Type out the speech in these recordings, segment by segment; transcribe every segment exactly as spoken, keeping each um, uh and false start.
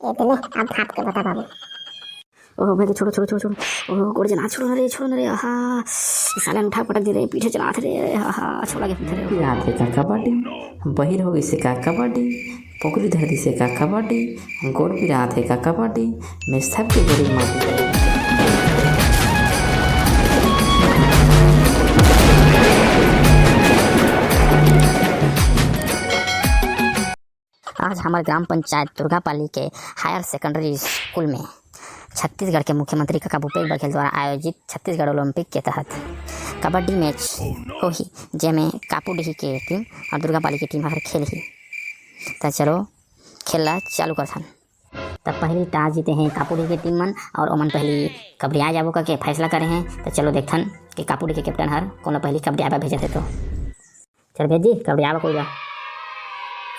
ए, ते ले, अब भाप के बता बाबू। ओहो, भाई, छोड़ो, छोड़ो, छोड़ो, छोड़ो। ओहो, गोड़ जना, छोड़ो ना रे, छोड़ो ना रे, आहा। साले उठा पटक दे रे, पीछे चलात रे, आहा, छोड़ा के पीछे रे। पिरात हे का कबड्डी, बहिर हो गइसे का कबड्डी, पोकरी धर दिसे का कबड्डी, गोड़ पिरात हे का कबड्डी, मैं सबके गोड़ी मार दी। आज हमर ग्राम पंचायत दुर्गापाली के हायर सेकेंडरी स्कूल में छत्तीसगढ़ के मुख्यमंत्री कका भूपेश बघेल द्वारा आयोजित छत्तीसगढ़ ओलंपिक के तहत कबड्डी मैच होही, जेमे कापूडीही के टीम और दुर्गापाली के टीम हर खेलही। त चलो, खेल ला चालू करथन। तब पहली टॉस जीते हैं कापूडीही के टीम मन और ओमन पहली कबड्डी आ जाबो करके फैसला करे हैं। त चलो देखथन कि कापूडीही के कैप्टन हर कोन ला पहली कबड्डी आबा भेजत हे तो। चल भेजी, कबड्डी आवा कोई ला।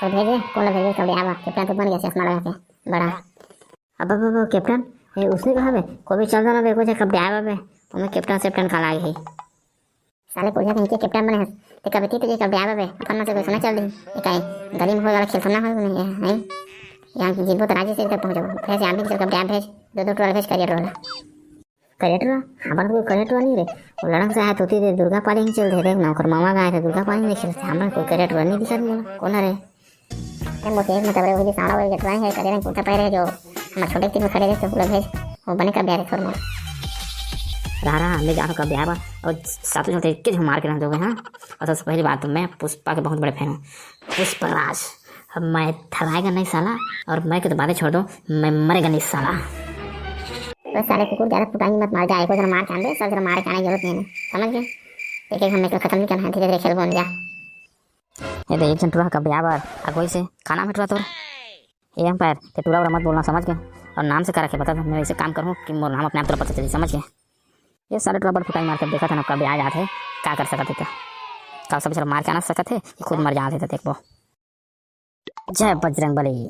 चल भेजे, कोन ला भेजे कबड्डी आवा? कैप्टन तो बन गया चश्मा लगा के, बड़ा। अब, अब, अब, कैप्टन, ए, उसने कहा बे, कोई भी चल दो ना बे, कुछ कबड्डी आवा बे। ओमे कैप्टन सैप्टन का लागे है। साले कोरिया कहीं के कैप्टन बने हस। ते कबड्डी तुझे कबड्डी आवा बे, अपन में से कोई सुना चल दी। ये काहे, गली में होए वाला खेल थोड़ा ना होए नहीं है, हैं? यहाँ की जीतबो तो राजी से इधर पहुँचो। भेज, यहाँ भी चल कबड्डी, यहाँ भेज, दो दो टोला भेज करिए टोला। करेट रहा, हमर कोई करेट रहा नहीं रे। वो लड़ंग से आया तो दे दुर्गा पाली में चल दे, देख ना, ओकर मामा गाय थे दुर्गा पाली में खेलते, हमर कोई करेट रहा नहीं दिखा नहीं, कौन है रे? अरे मोटे एक मतलब रे, वही साड़ा वही जटवाए है, करे रंग कुर्ता पहने है, जो हमर छोटे टीम में खड़े रहे, तो पूरा भेज, वो बने का ब्याह रे थोड़ा मोर। रहा, रहा, मैं जानो का ब्याह बा, और सातों चलते एक के जो मार के रह दोगे, हाँ? और सबसे पहली बात तो मैं पुष्पा के बहुत बड़े फैन हूँ, पुष्पराज। अब मैं थराएगा नहीं साला, और मैं के तो बातें छोड़ दो, मैं मरेगा नहीं साला। बस साले कुकुर, ज्यादा फुटानी मत मार, जा, एक बार मार के आन दे, सब जरा मार के आने की जरूरत नहीं है, समझ गए? एक एक हम निकल खत्म नहीं करना है, धीरे धीरे खेल बन जा। ये तो एक जन टुरा कबड्डी आबर अगुवाई से खाना में टुरा तोर। ए अंपायर, ते टुरा उरा मत बोलना, समझ गए? और नाम से का रखे बता, मैं ऐसे काम करूँ कि मोर नाम अपने आप तोला पता चली, समझ गए? ये साले टुरा बड़ फुटाई मार के देखा था ना, कबड्डी आ जाते का कर सकते थे, का सब जरा मार के आना सकते थे कि खुद मर जाते थे, देखबो। जय बजरंग बली।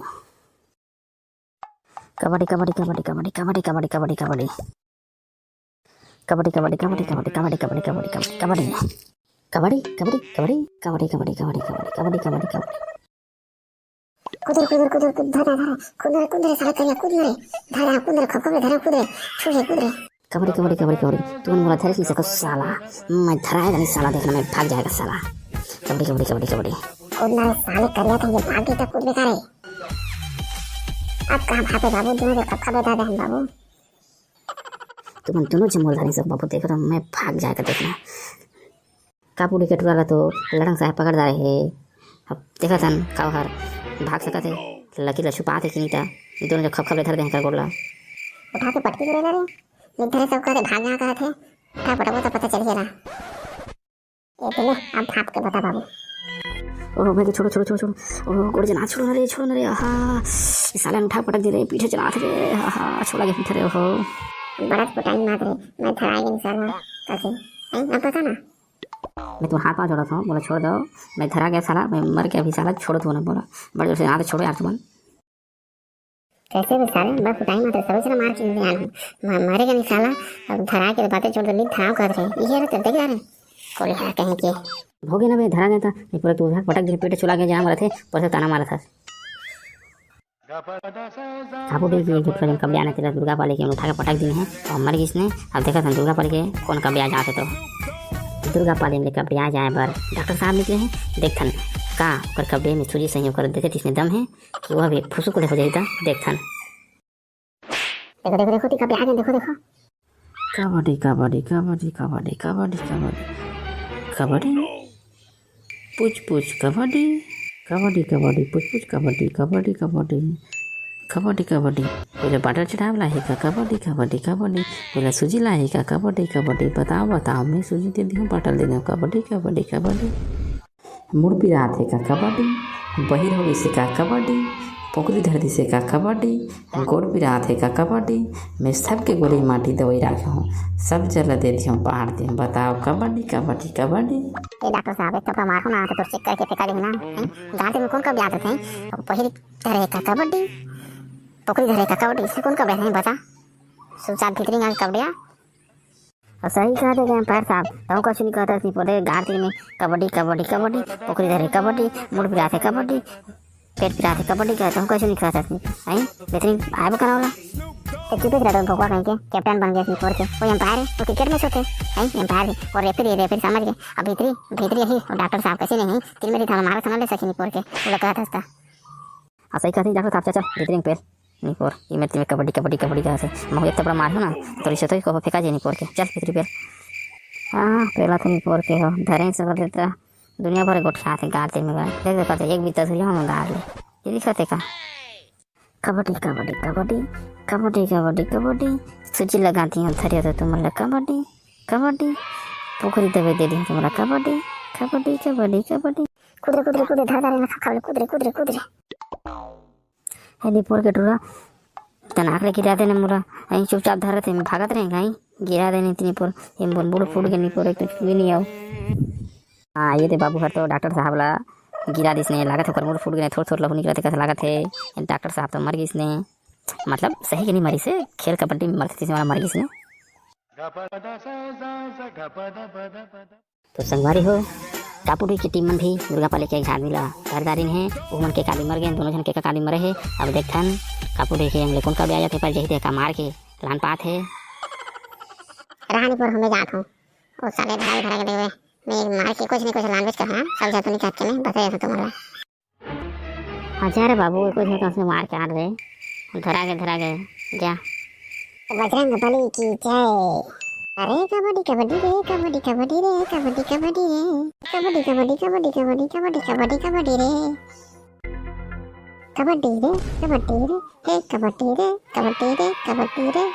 कबड्डी, कबड्डी, कबड्डी, कबड्डी। कबड्डी, कबड्डी, कबड्डी, कबड्डी। कुदर, कुदर, कुदर, कुदर, धरा, धरा, कुदर, कुदर, साला करिया, कुदर, धरा, कुदर, खप, खप, धरा, कुदर, छू, छू, कुदर। कबड्डी, कबड्डी, कबड्डी, कबड्डी। तुमन मोला धरे नहीं सको साला। मैं धराएगा नहीं साला, देखना मैं भाग जाएगा साला। कबड्डी, कबड्डी, कबड्डी, कबड्डी। कूदना रे साले करिया, था ये भाग गई तो कूद बेकार है। अब कहाँ भागे बाबू, दोनों के खप खप बता दे हम बाबू। तुमन दोनों झन मोला धरे सब बाबू, देखो तो मैं भाग जाएगा देखना। कापूडी के टुरा ला तो लड़ंग साहब पकड़ डारे हे। अब देखत हन का हर भाग सकत हे, लकीर ला छुपात हे कि नहीं, त दोनों जो खप खप ले धर दे हे कर गोड़ ला। उठा के पटकी करे ना रे, नहीं धरे सब करे भाग यहाँ कहत हे। उठा पटकबो तो पता चल गेला। ए, तूने अब भाप के बता बाबू। ओहो भाई, छोड़ो, छोड़ो, छोड़ो, छोड़ो। ओहो, गोड़ जना, छोड़ो ना रे, छोड़ो ना रे, आहा। ये साले उठा पटक दे रे, पीछे चलात रे, आहा, छोड़ा के पीछे रे, ओहो। बड़ा फुटाई मार रे, मैं धराएगा नहीं साला, कैसे? हैं, अब बता ना। मैं तुम्हारा हाथ पाँव जोड़त हूँ, बोला छोड़ दो, मैं धरा गया साला, मैं मर गया अभी साला, छोड़ो तुमने बोला। बड़े जोर से हाथ छोड़ो यार तुमन। कैसे भी साले, बड़ा फुटाई मार रे, सभी जगह मार के नहीं आना हूँ। म-, मरेगा नहीं साला, अब धरा के बातें छोड़ दो, नहीं धराओ कर रहे, ये रहे, देख रहे। कोई है कहीं के। हो गया ना बे, धरा गया था, ये पूरा तू पटक दिन पेट चला गया, जहाँ मरा थे, पूरा ताना मारा था। आपको भी ये जो प्रॉब्लम कब आना तेरा दुर्गा पाली के उठा के पटक दिन है और मर गई इसने। अब देखा था दुर्गा पाली के कौन कब आ जाते तो। दुर्गा पाली में कब आ जाए बर डॉक्टर साहब निकले हैं। देखथन का ओकर कब में सूजी सही होकर देखे इसमें दम है कि वह भी फुसुक हो जाए। देखथन। देखो, देखो, देखो, देखो, कब आ गए, देखो, देखो। कबड्डी, कबड्डी, कबड्डी, कबड्डी, कबड्डी, कबड्डी। कबड्डी। पूछ, पूछ, कबड्डी। कबड्डी, कबड्डी, पूछ, पूछ, कबड्डी, कबड्डी, कबड्डी। कबड्डी, कबड्डी। पहले बॉटल चढ़ावला है का? कबड्डी, कबड्डी, कबड्डी। पहले सूजी ला है का? कबड्डी, कबड्डी। बताओ, बताओ, मैं सूजी दे दी हूँ, बॉटल दे दी हूँ। कबड्डी, कबड्डी, कबड्डी। मुड़ पिरात हे का कबड्डी, बहिर हो गइसे का कबड्डी, पोकरी धर दिसे का कबड्डी, गोड़ पिरात हे का कबड्डी, मैं सबके गोली माटी दवाई राखे हूँ, सब जला दे दियो पहाड़ दे, बताओ कबड्डी, कबड्डी, कबड्डी। ए डॉक्टर साहब, एक थप्पड़ मारो ना, तो तोर चेक करके फेंका देहूँ ना, हैं? गांठ में कौन कबड्डी आदत है? बहिर धरे का कबड्डी, पोकरी धरे का कबड्डी, इसमें कौन कबड्डी है, बता? सुचार भीतरी गांठ कबड्डिया। और सही कहत हे अंपायर साहब, तहूँ कछु नहीं कहत हस, नहीं बोले गांठ में कबड्डी, कबड्डी, कबड्डी, पोकरी धरे कबड्डी, मुड़ पिरात हे कबड्डी, पेट पिरात हे, कबड्डी खेलत हे, कहूँ कइसे नहीं खेलत हे, हैं? बेहतरीन आए बो करना वाला। तो चुपे से रहो, भोकवा कहीं के, कैप्टन बन गया निपोर के। वो अंपायर है, वो क्रिकेट में होते, हैं? अंपायर है, और रेफरी है, रेफरी समझ गए। अब भीतरी, भीतरी यही, और डॉक्टर साहब कैसे नहीं, तीन मेरी धान मारा खाना ले सके निपोर के, वो लोग कहत हंसता। हाँ, सही कहती डॉक्टर साहब, चल, चल, भीतरी में पेल। निपोर, ये मेरे में कबड्डी, कबड्डी, कबड्डी कहत हे। महू एक थपड़ा मार हो ना, तो रिश्ते तो ही को फेंका जे निपोर के। चल, भीतरी पेल। हाँ, पेला तो निपोर के हो, धरे से कर देता। दुनिया भर गोठियात हे गाल ते में गाल। देख, देख, देख, एक बीता सुझाव में गाल ले। ये दिखत हे का? कबड्डी, कबड्डी, कबड्डी, कबड्डी, कबड्डी, कबड्डी। सूजी लगाती हूँ, धरिया तो तुम लोग कबड्डी, कबड्डी। पोखरी दबे दे दी तुम लोग कबड्डी, कबड्डी, कबड्डी, कबड्डी। कूद रे, कूद रे, कूद रे, धर, धर, ना खा, खा, कूद रे, कूद रे, कूद रे। हे निपोर के टूरा, तनाक ले गिरा देने मोला, अहीं चुपचाप धरत हे, भागत रहे, अहीं गिरा देने निपोर, ये मोर मुड़ फूट गए निपोर, एक तो भी नहीं आओ। हाँ, ये दे बाबू हर तो डॉक्टर साहब ला गिरा दिस ने, लागत ओकर मुड़ फूट गए, थोड़ थोड़ लहू निकलत कस लागत हे। डॉक्टर साहब तो मर गिस ने, मतलब सही के नहीं मरिस हे, खेल कबड्डी में मरते तीस वाला मर गिस ने। तो संगवारी हो, कापुडी की टीम मन भी दुर्गा पाली के एक झन आदमी ला धर डारिन हे, उमन के काली मर गए, दोनों झन के का काली मरे हे। अब देखथन कापुडी के अंगले कौन का ब्याह जाथे, पर जही देखा मार के लान पात हे। रानी पर हमें जात हूँ, ओ साले धरा धरा के देवे, मैं मार के कुछ नहीं कुछ लान बेच कर, हाँ, सब जातू नहीं कहत के मैं बता जाता तुम्हारा। हाँ, जा रे बाबू, कुछ नहीं, कम से मार के आन रे। धरा गए, धरा गए, जा। बजरंग बली की जय। अरे कबड्डी, कबड्डी रे, कबड्डी, कबड्डी रे, कबड्डी, कबड्डी रे। कबड्डी, कबड्डी, कबड्डी, कबड्डी, कबड्डी, कबड्डी, कबड्डी रे। कबड्डी रे, कबड्डी रे, हे कबड्डी रे, कबड्डी रे, कबड्डी रे।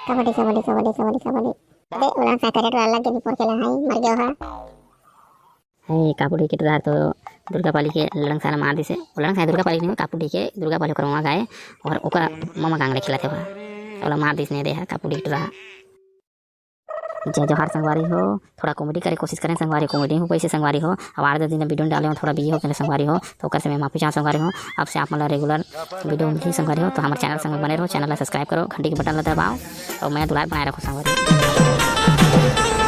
कबड्डी, कबड्डी, कबड्डी, कबड्डी, कबड्डी। अरे, उड़ा सा करंट वाला लग गया, निपोर के ला, हाय, मर गया हा। हे, कापुडी के टूरा तो दुर्गा पाली के लड़ंग साला मार दिस हे। वो लड़ंग साला दुर्गा पाली नहीं, कापुडी के दुर्गा पाली ओकर ममा गाए और ओकर ममा कांगले खेलत हे वहाँ। ओला मार दिस ने दे हे कापुडी के टूरा। जय जोहार संगवारी हो, थोड़ा कॉमेडी करे कोशिश करें संगवारी, कॉमेडी हो कैसे संगवारी हो। अब आठ दस दिन में वीडियो डाले हो, थोड़ा बिजी हो गए संगवारी हो, तो ओकर से मैं माफी चाहूँ संगवारी हो। अब से आप मतलब रेगुलर वीडियो मिलही संगवारी हो, तो हमारे चैनल संग बने रहो, चैनल ला सब्सक्राइब करो, घंटी के बटन ला दबाओ और मैं दुलार बनाए रखो संगवारी हो।